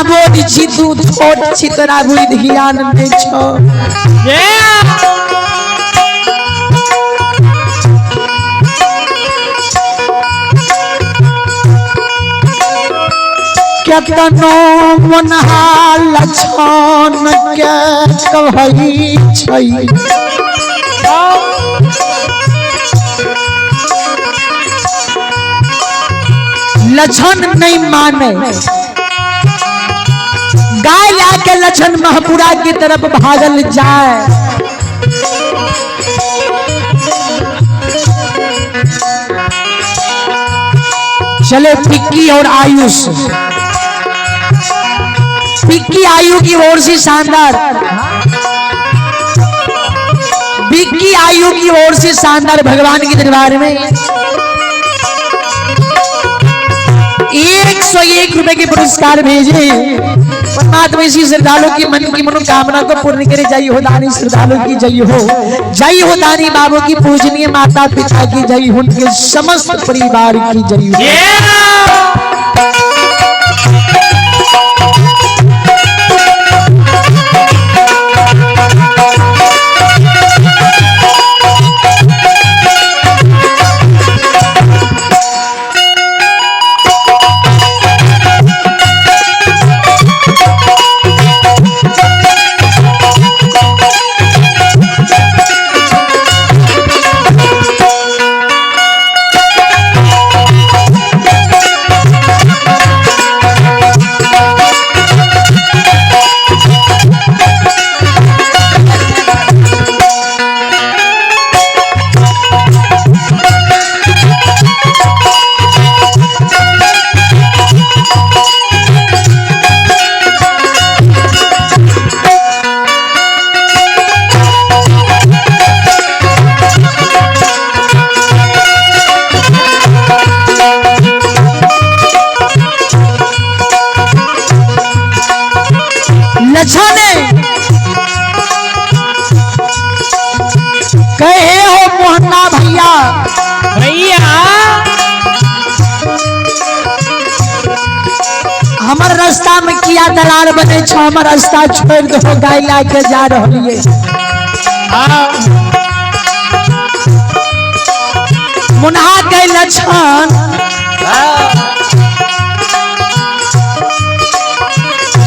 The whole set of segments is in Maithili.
बोध छी, तू छोट छी, तोरा बुद्धि ज्ञान नहीं छौ। केतनो मुनहा लक्षण के कहै छै, लक्षण नहीं माने। गाय ला के लक्षण महपुरा की तरफ भागल जाए। चले पिक्की और आयुष, पिक्की आयु की ओर से शानदार, बिक्की आयु की ओर से शानदार भगवान के दरबार में 101 रुपए के पुरस्कार भेजे। परमात्मा इसी श्रद्धालु की मन की मनोकामना को पूर्ण करे। जय हो दानी श्रद्धालु की जय हो, जय हो दानी बाबू की पूजनीय माता पिता की जय हो, उनके समस्त परिवार की जय हो। कहे हो मोहन्ना भैया, भैया हमर रास्ता में किया दलाल बने छो, हमर रास्ता छोड़ दो, गाय ला के जा रही है। मुन्हा के लक्षण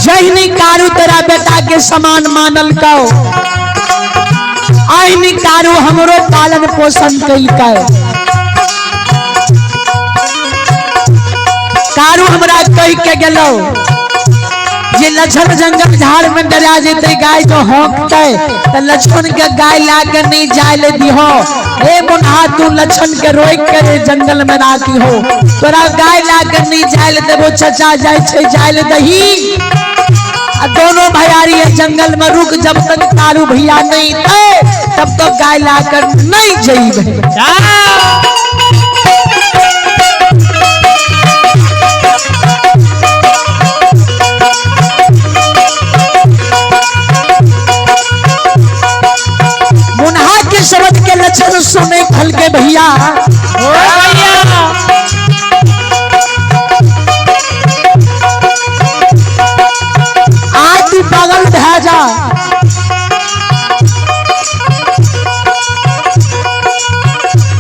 जहनी कारू तेरा बेटा के समान मानल कहो, आइनी कारू हमरो पालन पोषण कैलकै। कारू हमरा कह के गेलो जे लक्षण जंगल झाड़ में डरा जेते गाय जो हौंकते तो लक्षण के गाय ला के नहीं जाए ले दिहो। हे मुन्हा तू लक्षण के रोक के जंगल में राखी हो, तोरा गाय ला के नहीं जाए ले देबो, चचा जाए छे जाए ले दही। आ दोनों भैयारी है जंगल में रुक, जब तक कारू भैया नहीं थे तब तक गाय लाकर नहीं जाइबे। मुन्हा के शब्द के लक्षण सुने खल के भैया, ओ भैया आज तू पागल भै जा।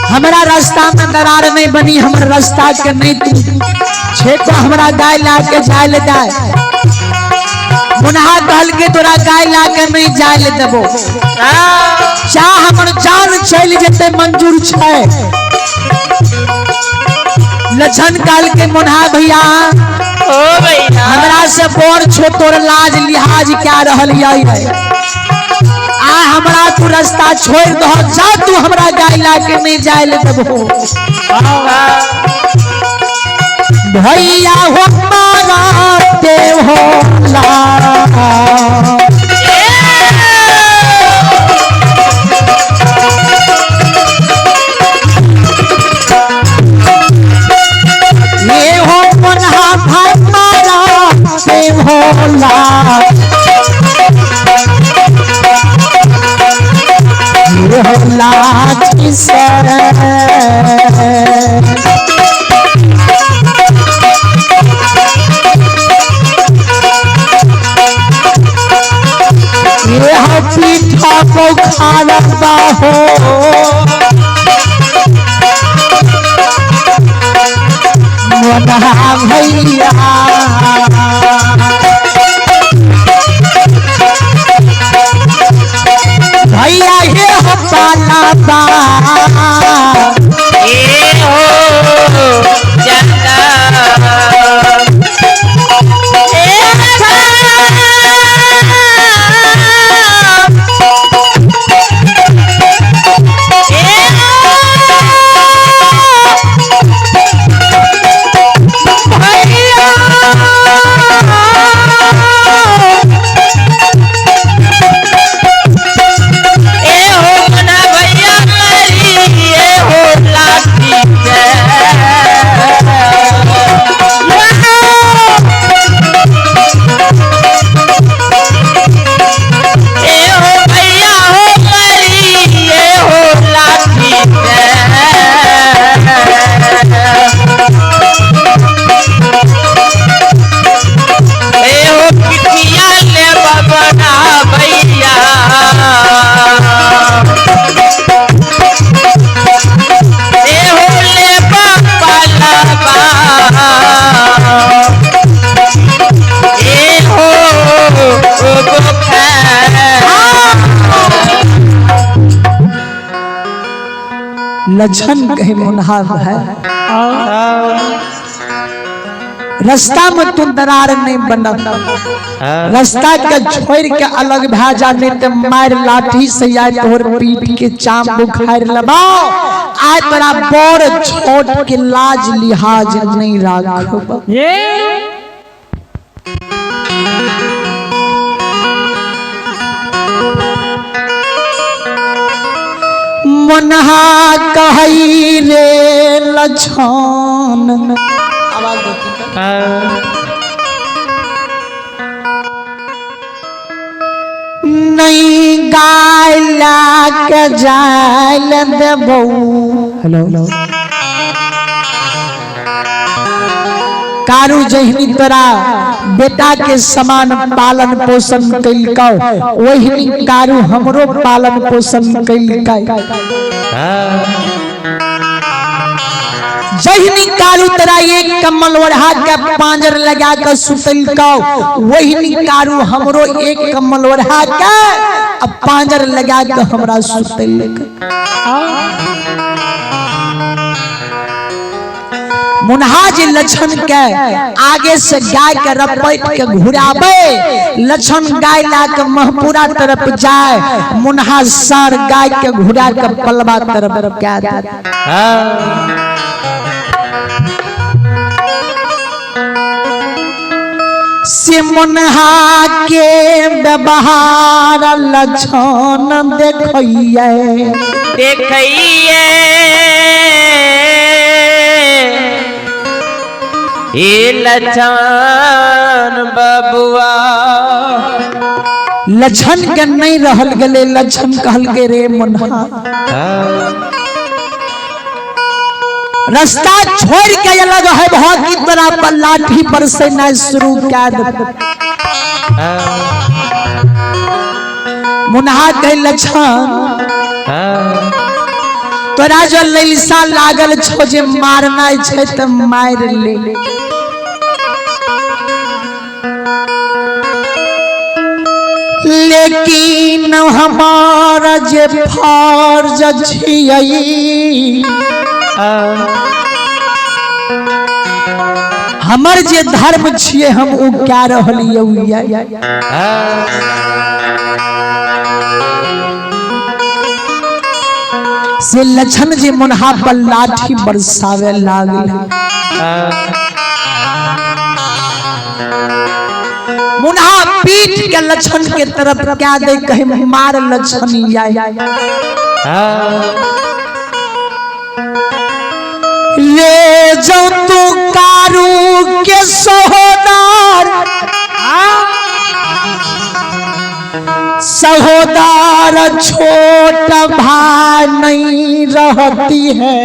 हमारा रास्ता में दरार नहीं बनी, हमर रास्ता के नहीं तू छेको, हमरा गाय ला के जाए ले जाए। मुन्हा कहल के तोरा गाय ला के नहीं जाए ले देबो, चाह हमर जान चल जेते मंजूर छै। लक्षण कहल के मुन्हा भैया ओ भैया हमरा से बड़ छो, तोर लाज लिहाज क्या रहल यै, आ हमरा तू रास्ता छोड़ दहो, जा तू हमरा गाय ला के नहीं जाए ले देबो। भैया हो मारा देव हो ला, ये हो मुन्हा भाई मारा देव हो ला, ये हो लाठी से। बोखार हो। मुन्हा भैया भैया हे हो पाला बा। ए हो चंदा ए ए हो मना भैया मरी ए हो लाठी ए हो भैया हो मरी ए हो लाठी ए हो पिठिया ले बबना भैया ए हो ले बाबा ए हो लक्षण कहे मुन्हा है रास्ता में तू दरार नहीं बनब, रास्ता के छोड़ के अलग भा जा, नहीं ते मार लाठी से आय तोहर पीठ के चाम बुखार लबाओ, आय तोरा बड़ छोट के लाज लिहाज नहीं राखब। ये मुन्हा कहई रे लक्षण नहीं गाय ला के जाय देबौ। हेलो कारू जहिनी तोरा बेटा के समान पालन पोषण कैलकौ, वही कारू हमरो पालन पोषण कैलकै। जहिनी कारू तोरा एक कम्बल ओढ़ा के पांजर लगा के सुतलकौ, वही कारू हमरो एक कम्बल ओढ़ा के अब पांजर लगा के हमरा सुतलकै। मुन्हा जी लक्षण के आगे से गाय के रपट के घुराबे, लक्षण गाय ला के महपुरा तरफ जाए, मुन्हा सार गाय के घुरा के पलवा तरफ क्या दे। से मुन्हा के व्यवहार लक्षण देखिए देखिए ए लक्षण बबुआ। लक्षण के नहीं रहल गेले, लक्षण कहल के रे मुन्हा रास्ता छोड़ के अलग है भौकी तोरा पर लाठी पर से ना शुरू कर दे। मुन्हा कहे लक्षण तोरा जो लैसा लागल छो जे मारना छै त मार ले, लेकिन हमारा जे फर्ज छियै, हमर जे धर्म छियै हम उ क्या रहलियै। से लक्षण जे मुन्हा पर लाठी बरसावे लागल, मुन्हा पीठ के लक्षण के तरफ क्या दे कहे मार लक्षण रे जो तू कारू के सहोदार, सहोदार छोट भाई नहीं रहती है,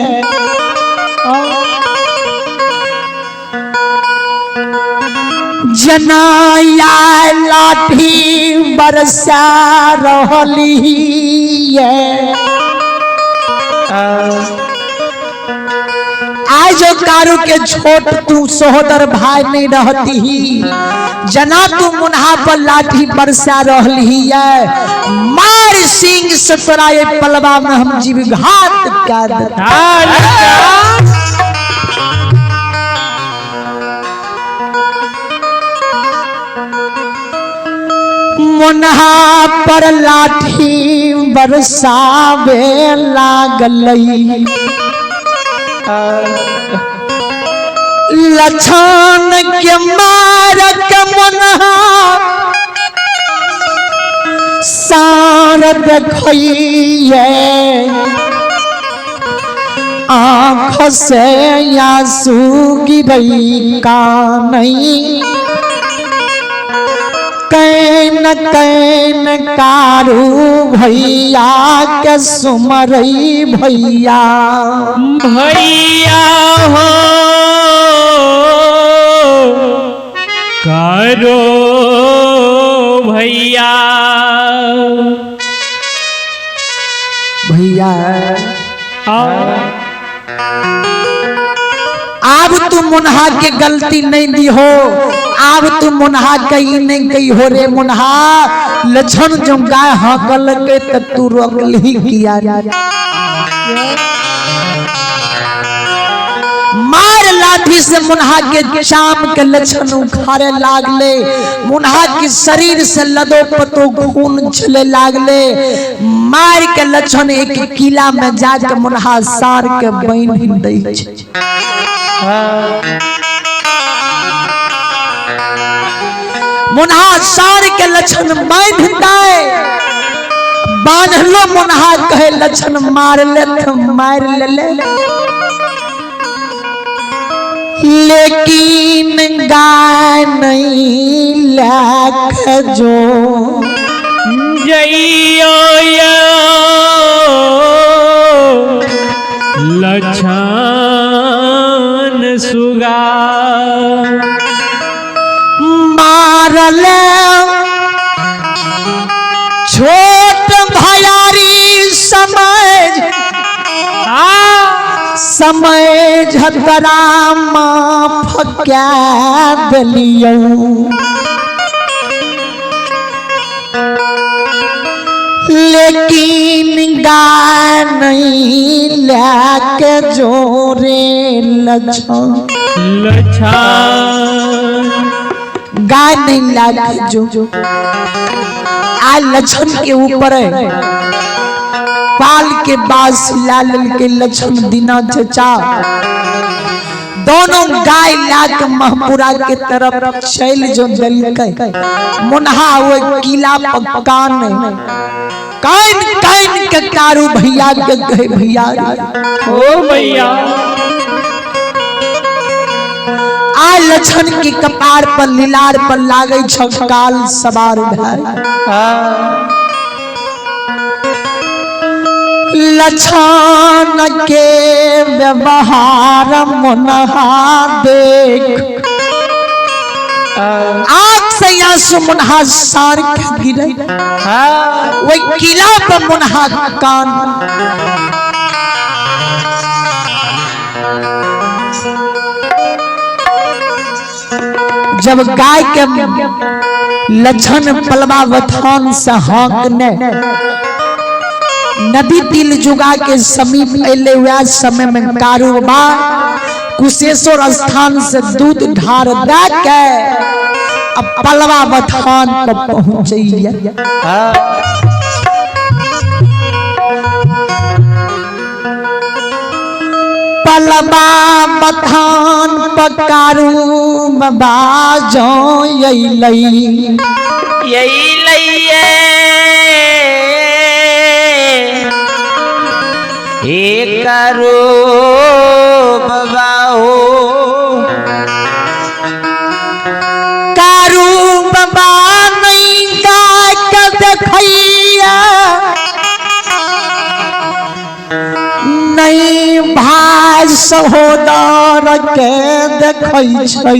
जना लाठी बरसा रहली है। आज जो कारू के छोट तू सहोदर भाई नहीं रहती ही, जना तू मुन्हा पर लाठी बरसा रहली है, मार सिंह से तोरा ये पलवा में हम जीवघात कर देता। मुन्हा पर लाठी बरसावे लागलई, लछन के मारक मुन्हा सार देखइए, आँख से आंसू गिरई कानई, can can Karu भैया के सुमरई भैया। भैया हो करो भैया, भैया अब तू मुन्हा के गलती नहीं दी हो, अब तू मुन्हा कही नहीं कही हो रे मुन्हा, लक्षण जो गाय हकल के त तू रोकली किया, मार लाठी से मुन्हा के शाम के लक्षण उखाड़े लागले, मुन्हा के शरीर से लदो पतो खून छले लागले, मार के लक्षण एक किला में जाके मुन्हा सार के बांध दै छै। मुन्हा सार के लक्षण बांध दे, बांधलो मुन्हा कहे लक्षण मार ले तो मार ले ले, लेकिन गाय नहीं लाख जो जइयो लछन सुगा मारल छोट भयारी समझ समय झतरा माफ क्या दिलियौ, लेकिन गाय नहीं लाके जोरे लछन, लछन गाय नहीं लाके जो आ लछन के ऊपर पाल के बास लाल के लछन दिना चचा दोनों गाय लाके महपुरा के तरफ चल जो दलकै, मुन्हा वो किला पकान कान कान के कारू भैया के गए भैया ओ भैया आ लछन के कपार पर लीलार पर लागे छकाल सवार भाई, लछन के व्यवहार मुन्हा देख आग से आंसू मुन्हा सार के गिरे, वही किला पर मुन्हा कान जब गाय के लछन पलवा बथान से हाँकने नदी तिल जुगा के समीप अले, वह समय में कारूबा कुशेश्वर स्थान से दूध ढार दे के अब पलवा बथान पर पहुंचैया। पलवा बथान पर कारूबा जो अइलै यही लइये करो बाबा हो कारू बाबा नहीं गाय के देखैया नहीं भाई सहोदर के देखै छै।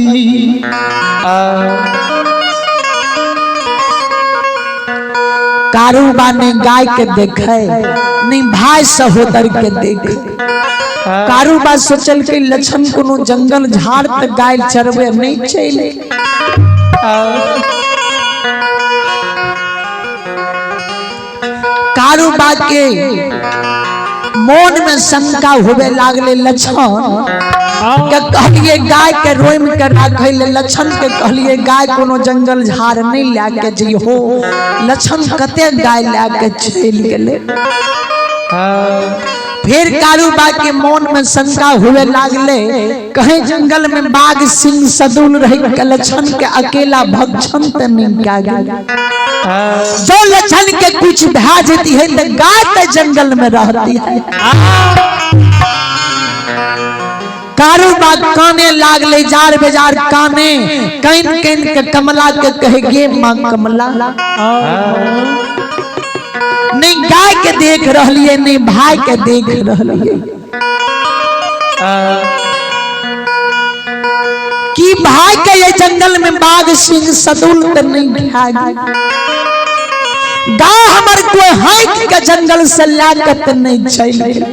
कारूबा ने गाय के देखे नहीं भाई सहोदर के देखे। कारूबा सोचल के लक्षण कोनो जंगल झाड़ तक गाय चरबे नहीं चले। कारूबा के मन में शंका होवे लागले लक्षण के कहलिए गाय के रोम के राखे ले, लक्षण के कहलिए गाय कोनो जंगल झाड़ नहीं ला के जइहो, लक्षण कते गाय ला के चल गेले। फिर कारूबा के मन में शंका हुए लागले कहीं जंगल में बाघ सिंह सदुल रहे के लक्षण के अकेला भक्षण ते नहीं क्या गेल। जो लक्षण के कुछ भा जेती है तो गाय ते जंगल में रहती है। कारूबा काने लागले जार बेजार काने can can के कमला के कहे गे मां कमला, नहीं गाय के देख रहलिए नहीं भाई के देख रहलिए कि भाई के ये जंगल में बाघ सिंह सदुल तो नहीं खा गई, गाय हमर कोई हाइक के जंगल से लाकत नहीं चल गेल।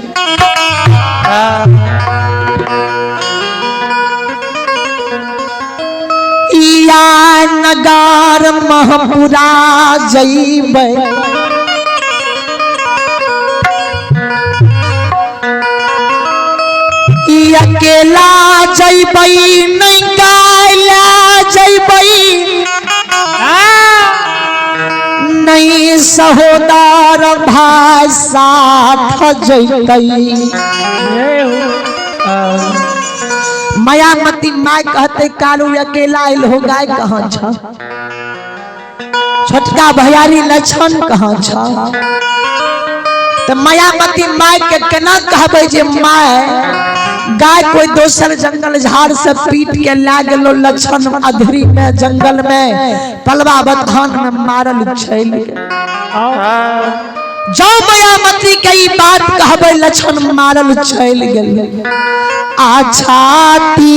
या नगार महपुरा जइबै अकेला जइबै नहीं गायला जइबै नहीं सहोदर भाई साथ जइतै। मायामती my कहते कालू अकेला आयल हो गाय कहाँ छ, छोटका भैयारी लक्षण कहाँ छ। तो मायामती my के केना कहबै जे my guy कोई दोसर जंगल झाड़ से पीट के ला गेलो लक्षण अधरी में जंगल में पलवा बथान में मारल चल गेल। जो मायामती के ई बात कहबै लक्षण मारल चल गेल। आछातिया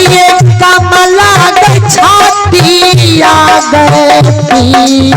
ये कमला गई छातिया गई।